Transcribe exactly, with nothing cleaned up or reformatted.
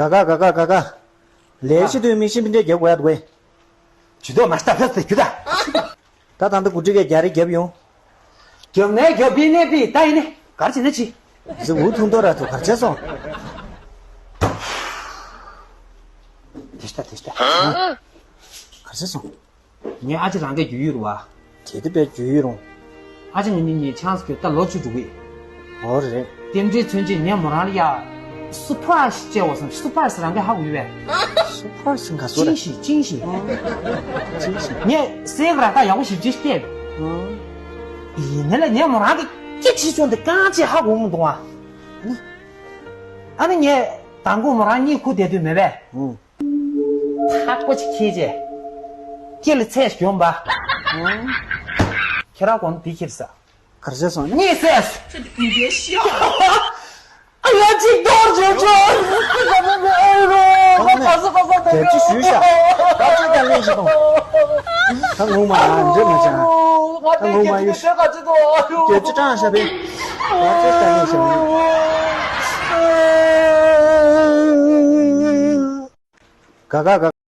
ག་ག་ག་ག་ག་ག་ལས་བྱེད་དུས་མི་ཤི་མི་འདྲ་རྒྱབ་དགོས་ཡ་འདུག་གས། ཇུས་གཏོགས་མ་ཤི་ད་ཕེབས་ཏེ་རྒྱུ་ད། ད་ད་ལྟ་འགོ་ཁྲིད་ཀས་རྒྱ་རེ་རྒྱབ་ཡོང་། རྒྱབ་ནས་རྒྱབ་པི་ནས་པི་ད་ཡིན་ནི་གར་བྱེད་ན་ཅི། ཟི་འུ་ཐུང་ཏོ་ར་ཐུ་གར་བྱས་སོང་། དེ་ཤ་དེ་ཤ། གར་བྱས་སོང་། ངས་ཨ་ཅེ་རང་གས་རྒྱུས་ཡོད་རུ་བ། གལ་ཏེ་པའི་རྒྱུས་ཡོད་རུང་། ཨ་ཅེ་ནི་ནི་ངས་ཆང་ས་གྱོད་ད་ལོ་བཅུ་དྲུག་གི། འོ་རེད། རྟེན་འབྲེལ་མཚོན་ཆེད་ངས་མོ་རང་ལ་ཡ། སུ་པ་ར་ཤི་ཅེ་བ་སམ་སུ་པ་ར་སི་རང་གས་ཧ་གོ་ཡོད་པས། སུ་པ་ར་སི་ག་སོ་ར། ཅིང་ཤི་ཅིང་ཤི། ཅིང་ཤི། ངས་སེ་ག་ར་ད་ཡག་པོ་ཞིབ་ཅིག་བལྟས། ཡིན་ནི་ལ་ངས་མོ་རང་གི་སྐད་ཆ་ཆུང་འདི་རྐང་ཅིག་ཧ་གོ་མི་འདུག་ཨ། ཨ་ནི་ངས་དང་པོ་མོ་རང་གཉིད་ཁུག་བསྡད་དུས་མེད་པས། ཐག་པ་ཅིག་ཁྱེར་རྗེས། སྐེ་ལ་ཚད་ཞིག་གྱོན་པ། ཁྱེད་རང་གོང་འདི་ཁྱེར་ས། གར་བྱས་སོང་། གཉིད་སད། ཨ་ཡ་གཅིག་གཏོར་བྱེད་ཆོག་ཨ་རོ། ཁ་ས་ཁ་ས་རྒྱལ་ཅི་ཞུས་ཤག་ད་ཅི་ད་ལན་ཞིག་གཏོང་། ད་ངུ་མ་ཡང་འདྲེ་མ་ཅང་། ད་ངུ་མ་ཡུ། རྒྱལ་ཅི་ཀྲང་ཤ་བེ། ད་ཅི་ད་ལན་ཞིག་གཏོང་། ག་ག་ག།